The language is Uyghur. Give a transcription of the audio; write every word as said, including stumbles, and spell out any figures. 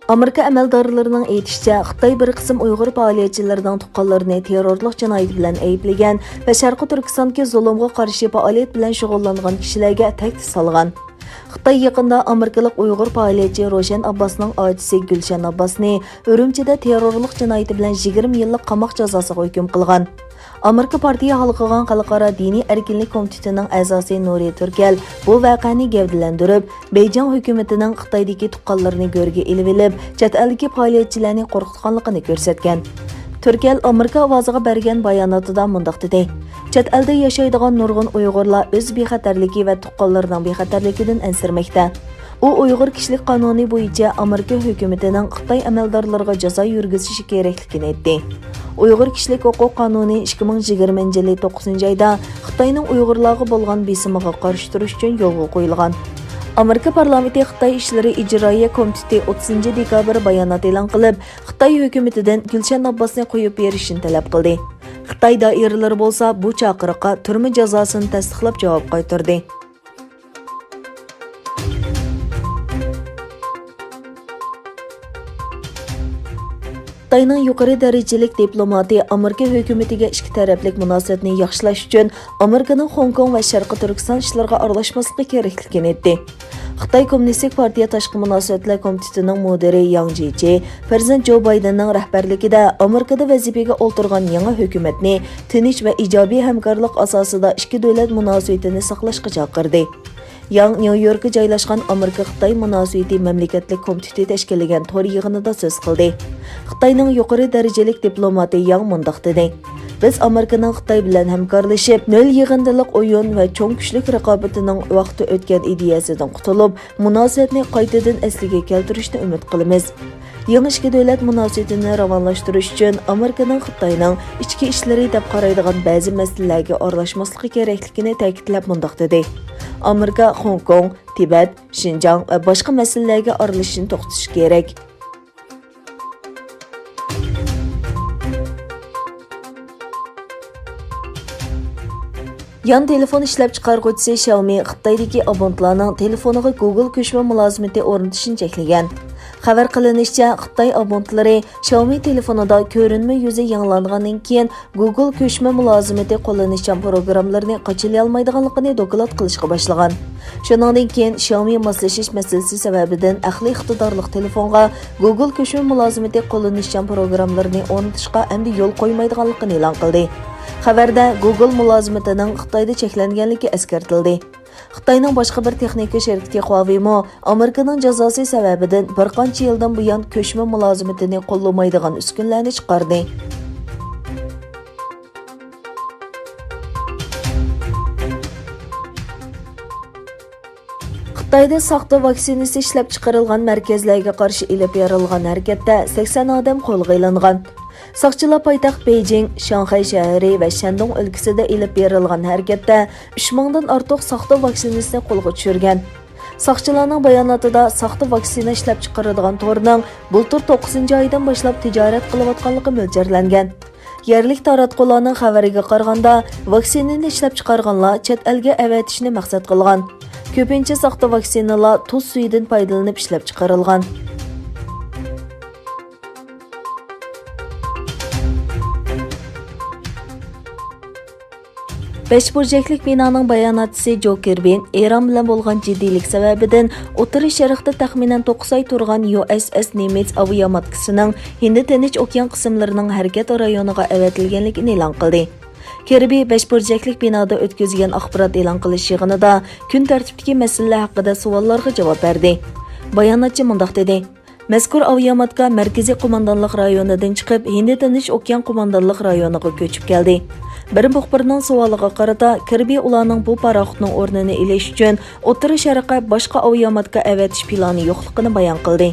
ئامېرىكا ئەمەلدارلىرىنىڭ ئېيتىشىچە، خىتاي بىر قىسىم ئۇيغۇر پائالىيەتچىلىرىنىڭ تۇغقانلىرىنى تېررورلۇق جىنايىتى بىلەن ئەيىبلىگەن ۋە شەرقىي تۈركىستاندىكى زۇلۇمغا قارشى پائالىيەت بىلەن شۇغۇللانغان كىشىلەرگە تەھدىت سالغان. خىتاي يېقىندا ئامېرىكىلىق ئۇيغۇر پائالىيەتچى روشەن ئابباسنىڭ ئاچىسى گۈلشەن ئابباسنى ئۈرۈمچىدە تېررورلۇق جىنايىتى بىلەن يىگىرمە يىللىق قاماق جازاسىغا ھۆكۈم قىلغان. ئامېرىكا پارتىيە ھالقىغان خەلقئارا دىنىي ئەركىنلىك كومىتېتىنىڭ ئەزاسى نۇرى تۈركەل بۇ ۋەقەنى گەۋدىلەندۈرۈپ، بېيجىڭ ھۆكۈمىتىنىڭ خىتايدىكى تۇغقانلىرىنى گۆرگە ئېلىۋېلىپ، چەت ئەلدىكى پائالىيەتچىلەرنى قورقۇتقانلىقىنى كۆرسەتكەن. تۈركەل ئامېرىكا ئاۋازىغا بەرگەن باياناتىدا مۇنداق دېدى: «چەت ئەلدە ياشايدىغان نۇرغۇن ئۇيغۇرلار ئۆز بىخەتەرلىكى ۋە تۇغقانلىرىنىڭ بىخەتەرلىكىدىن ئەنسىرىمەكتە.» ئۇ ئۇيغۇر كىشىلىك قانۇنى بويىچە ئامېرىكا ھۆكۈمىتىنىڭ خىتاي ئەمەلدارلىرىغا جازا يۈرگۈزۈشى كېرەكلىكىنى ئېيتتى. ئۇيغۇر كىشىلىك ھوقۇق قانۇنى ئىككى مىڭ يىگىرمىنچى يىلى توققۇزىنچى ئايدا خىتاينىڭ ئۇيغۇرلارغا بولغان بېسىمىغا قارشى تۇرۇش ئۈچۈن يولغا قويۇلغان. ئامېرىكا پارلامېنتى خىتاي ئىشلىرى ئىجرائىيە كومىتېتى ئوتتۇزىنچى دېكابىر بايانات ئېلان قىلىپ، خىتاي ھۆكۈمىتىدىن گۈلشەن ئابباسنى قويۇپ بېرىشنى تەلەپ قىلدى. خىتاي دائىرىلىرى بولسا بۇ چاقىرىققا تۈرمە جازاسىنى تەستىقلاپ جاۋاب قايتۇردى. خىتاينىڭ يۇقىرى دەرىجىلىك دىپلوماتى ئامېرىكا ھۆكۈمىتىگە ئىككى تەرەپلىك مۇناسىۋەتنى ياخشىلاش ئۈچۈن ئامېرىكىنىڭ خوڭكوڭ ۋە شەرقىي تۈركىستان ئىشلىرىغا ئارىلاشماسلىقى كېرەكلىكىنى ئېيتتى. خىتاي كوممۇنىستىك پارتىيە تاشقى مۇناسىۋەتلەر كومىتېتىنىڭ مۇدىرى ياڭ جيېچى پىرېزىدېنت جو بايدېننىڭ رەھبەرلىكىدە ئامېرىكىدا ۋەزىپىگە ئولتۇرغان يېڭى ھۆكۈمەتنى تىنچ ۋە ئىجابىي ھەمكارلىق ئاساسىدا ئىككى دۆلەت مۇناسىۋىتىنى ساقلاشقا چاقىردى. ياڭ نيۇ يوركقا جايلاشقان ئامېرىكا-خىتاي مۇناسىۋىتى مەملىكەتلىك كومىتېتى تەشكىللىگەن تور يىغىنىدا سۆز قىلدى. خىتاينىڭ يۇقىرى دەرىجىلىك دىپلوماتى ياڭ مۇنداق دېدى: «بىز ئامېرىكىنىڭ خىتاي بىلەن ھەمكارلىشىپ، نۆل يىغىندىلىق ئويۇن ۋە چوڭ كۈچلۈك رىقابىتىنىڭ ۋاقتى ئۆتكەن ئىدىيەسىدىن قۇتۇلۇپ، مۇناسىۋەتنى قايتىدىن ئەسلىگە كەلتۈرۈشنى ئۈمىد قىلىمىز.» يېڭى ئىككى دۆلەت مۇناسىۋىتىنى راۋانلاشتۇرۇش ئۈچۈن ئامېرىكىنىڭ خىتاينىڭ ئىچكى ئىشلىرى دەپ قارايدىغان بەزى مەسىلىلەرگە ئارىلاشماسلىقى كېرەكلىكىنى تەكىتلەپ مۇنداق دېدى: «ئامېرىكا خوڭكوڭ، تىبەت، شىنجاڭ ۋە باشقا مەسىلىلەرگە ئارىلىشىشنى توختىتىشى كېرەك.» يان تېلېفون ئىشلەپچىقارغۇچىسى شياۋمى خىتايدىكى ئابونتلارنىڭ تېلېفونىغا گۇگل كۆچمە مۇلازىمىتى ئورنىتىشنى چەكلىگەن. خەۋەر قىلىنىشىچە، خىتاي ئابونتلىرى شياۋمى تېلېفونىدا كۆرۈنمە يۈزى يېڭىلانغاندىن كېيىن، گۇگل كۆچمە مۇلازىمىتى قوللىنىشچان پروگراممىلىرىنى قاچىلىيالمايدىغانلىقىنى دوكلات قىلىشقا باشلىغان. شۇنىڭدىن كېيىن، شياۋمى ماسلىشىش مەسىلىسى سەۋەبىدىن ئەقلىي ئىقتىدارلىق تېلېفونغا گۇگل كۆچمە مۇلازىمىتى قوللىنىشچان پروگراممىلىرىنى ئورنىتىشقا ئەمدى يول قويمايدىغانلىقىنى ئېلان قىلدى. خەۋەردە گۇگل مۇلازىمىتىنىڭ خىتايدا چەكلەنگەنلىكى ئەسكەرتىلدى. خىتاينىڭ باشقا بىر تېخنىكا شىركىتى خۇاۋېيمۇ ئامېرىكىنىڭ جازاسى سەۋەبىدىن بىر قانچە يىلدىن بۇيان كۆچمە مۇلازىمىتىنى قوللىمايدىغان ئۈسكۈنىلەرنى چىقاردى. خىتايدا ساختا ۋاكسىنىسى ئىشلەپچىقىرىلغان مەركەزلەرگە قارشى ئېلىپ بېرىلغان ھەرىكەتتە سەكسەن ئادەم قولغا ئېلىنغان. ساقچىلار پايتەخت بېيجىڭ، شاڭخەي شەھىرى ۋە شەندۇڭ ئۆلكىسىدە ئېلىپ بېرىلغان ھەرىكەتتە ئۈچ مىڭدىن ئارتۇق ساختا ۋاكسىنىسىنى قولغا چۈشۈرگەن. ساقچىلارنىڭ باياناتىدا ساختا ۋاكسىنا ئىشلەپچىقىرىدىغان تورنىڭ بۇلتۇر توققۇزىنچى ئايدىن باشلاپ تىجارەت قىلىۋاتقانلىقى مۆلچەرلەنگەن. يەرلىك تاراتقۇلارنىڭ خەۋىرىگە قارىغاندا، ۋاكسىنىنى ئىشلەپچىقارغانلار چەت ئەلگە ئەۋەتىشنى مەقسەت قىلغان. كۆپىنچە ساختا ۋاكسىنىلار تۇز سۈيىدىن پايدىلىنىپ ئىشلەپچىقىرىلغان. بەش بۇرجەكلىك بىنانىڭ باياناتچىسى جو كىربى ئىران بىلەن بولغان جىددىيلىك سەۋەبىدىن ئوتتۇرا شەرقتە تەخمىنەن توققۇز ئاي تۇرغان يۇ ئېس ئېس نىمىتس ئاۋىياماتكىسىنىڭ ھىندى تىنچ ئوكيان قىسىملىرىنىڭ ھەرىكەت رايونىغا ئەۋەتىلگەنلىكىنى ئېلان قىلدى. كىربى بەش بۇرجەكلىك بىنادا ئۆتكۈزگەن ئاخبارات ئېلان قىلىش يىغىنىدا كۈن تەرتىپتىكى مەسىلىلەر ھەققىدە سوئاللارغا جاۋاب بەردى. باياناتچى مۇنداق دېدى: مەزكۇر ئاۋىياماتكا مەركىزىي قوماندانلىق رايونىدىن چىقىپ، ھىندى تىنچ ئوكيان قوماندانلىق رايونىغا كۆچۈپ كەلدى. بىر مۇخبىرنىڭ سوئالىغا قارىتا، كىربى ئۇلارنىڭ بۇ پاراخوتنىڭ ئورنىنى ئېلىش ئۈچۈن ئوتتۇرا شەرققە باشقا ئاۋىياماتكا ئەۋەتىش پىلانى يوقلۇقىنى بايان قىلدى.